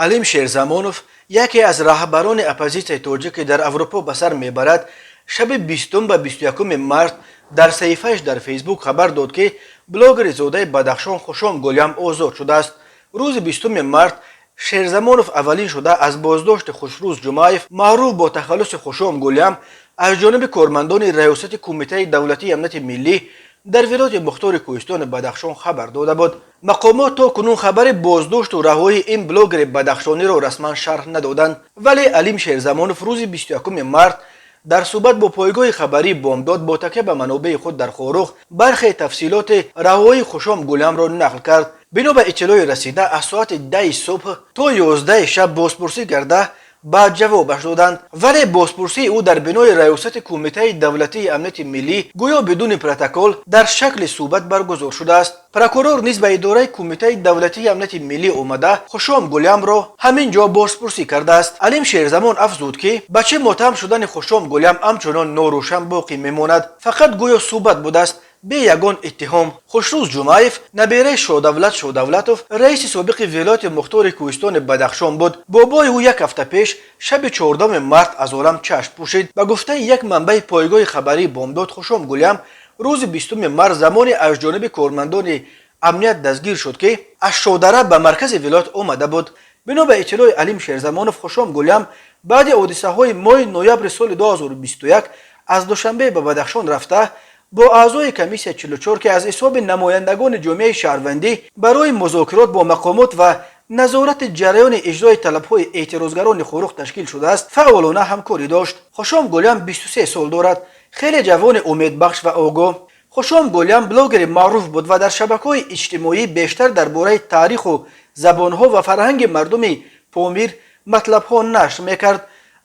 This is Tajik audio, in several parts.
Алим Шерзамонов, яке аз раҳбарони оппозитсияи тоҷик, ки дар Аврупо ба сар мебарад, шаби 20 ба 21 март дар саҳифааш дар Фейсбук хабар дод, ки блогери зодаи Бадахшон Хушом Гулям озод шудааст. Рӯзи 20 март Шерзамонов аввалин шуда аз боздошти Хушрӯз Ҷумаев, маъруф бо тахаллуси Хушом Гулям, аз ҷониби кормандони Раёсати Кумитаи давлатии амнияти миллӣ дар Вилояти Мухтори Кӯҳистони Бадахшон хабар дода буд. Мақомот то кунун хабари боздошту раҳоии ин блогери бадахшониро расман шарҳ надоданд, вале Алим Шерзамонов рӯзи 21 март дар суҳбат бо пойгоҳи хабарии Бомдод бо такя ба манобеи худ дар Хоруғ бархе тафсилоти раҳоии Хушом Гулямро нақл кард. Бино ба иттилои расида, аз соати 10-и субҳ то 11-и шаб бозпурсӣ карда, баъд ҷавобаш доданд, вале бозпурсии ӯ дар бинои Раёсати Кумитаи давлатии амнияти миллӣ гӯё бидуни протокол дар шакли суҳбат баргузор шудааст. Прокурор низ ба идораи Кумитаи давлатии амнияти миллӣ омада, Хушом Гулямро ҳамин ҷо бозпурсӣ кардааст. Алим Шерзамон афзуд, ки ба чӣ муттаҳам шудани Хушом Гулям ҳамчунон норӯшан боқӣ мемонад, фақат гӯё суҳбат будааст, бе ягон иттиҳом. Хушрӯз Ҷумаев набераи Шодавлат Шодавлатов, раиси собиқи Вилояти Мухтори Кӯҳистони Бадахшон буд. Бобои ӯ як ҳафта пеш, шаби 14 март, аз олам чашм пӯшид. Ба гуфтаи як манбаи пойгоҳи хабарии Бомдод, Хушом Гулям рӯзи 20 март замоне аз ҷониби кормандони амният дастгир шуд, ки аз Шодара ба маркази вилоят омада буд. Бино ба иттилои Алим Шерзамонов, Хушом Гулям баъди ҳодисаҳои моҳи ноябри соли 2021 аз Душанбе ба Бадахшон рафта, бо аъзои комиссия 44, ки аз ҳисоби намояндагони ҷомеаи шаҳрвандӣ барои музокирот бо мақомот ва назорати ҷараёни иҷрои талабҳои эътирозгарони Хоруғ ташкил шудааст, фаъолона ҳамкорӣ дошт. Хушом Гулям 23 сол дорад, хеле ҷавони умедбахш ва огоҳ. Хушом Гулям блогери маъруф буд ва дар шабакаҳои иҷтимоӣ бештар дар бораи таъриху забонҳо ва фарҳанги мардуми Помир матлабҳо нашр мекард.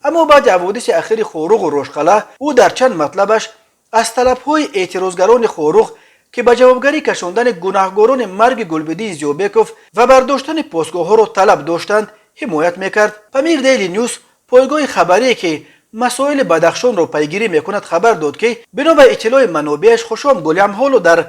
Аммо баъди ҳаводиси ахири Хоруғу Рошқала ӯ дар чанд матлабаш аз талабҳои эътирозгарони Хоруғ, ки ба ҷавобгарӣ кашондани гунаҳгорони марги Гулбиддин Зиёбеков ва бардоштани постгоҳҳоро талаб доштанд, ҳимоят мекард. Памир Дейли Нюс, пойгоҳи хабарие, ки масоили Бадахшонро пайгирӣ мекунад, хабар дод, ки бино ба иттилои манобеаш, Хушом Гулям ҳоло дар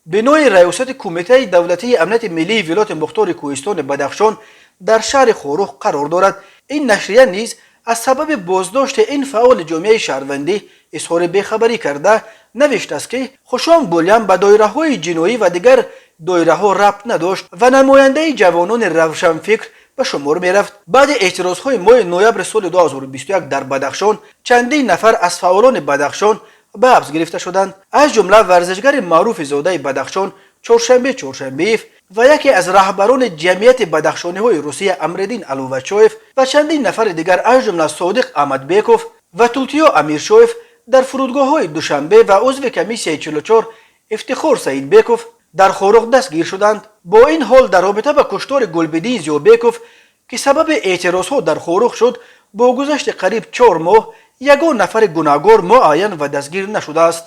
бинои Раёсати Кумитаи давлатии амнияти миллии Вилояти Мухтори Кӯҳистони Бадахшон дар шаҳри Хоруғ қарор дорад. Ин нашрия низ аз сабаби боздошти ин фаъоли ҷомеаи шаҳрвандӣ изҳори бехабарӣ карда, навиштааст, ки Хушом Гулям ба доираҳои ҷиноӣ ва дигар доираҳо рабт надошт ва намояндаи ҷавонони равшанфикр ба шумор мерафт. Баъди эътирозҳои моҳи ноябри соли 2021 дар Бадахшон чандин нафар аз фаъолони Бадахшон ба ҳабс гирифта шуданд, аз ҷумла варзишгари маъруфи зодаи Бадахшон Чоршанбе Чоршанбеев ва яке аз раҳбарони ҷамъияти бадахшониҳои Русия Амриддин Алувачоев ва чандин нафари дигар, аз ҷумла Содиқ Аҳмадбеков ва Тутиё Амиршоев дар фурудгоҳҳои Душанбе ва узви комиссияи 44 Ифтихор Саидбеков дар Хоруғ дастгир шуданд. Бо ин ҳол, дар робита ба куштори Гулбиддин Зиёбеков, ки сабаби эътирозҳо дар Хоруғ шуд, бо гузашти қариб 4 моҳ ягон нафари гунаҳгор муайян ва дастгир нашудааст.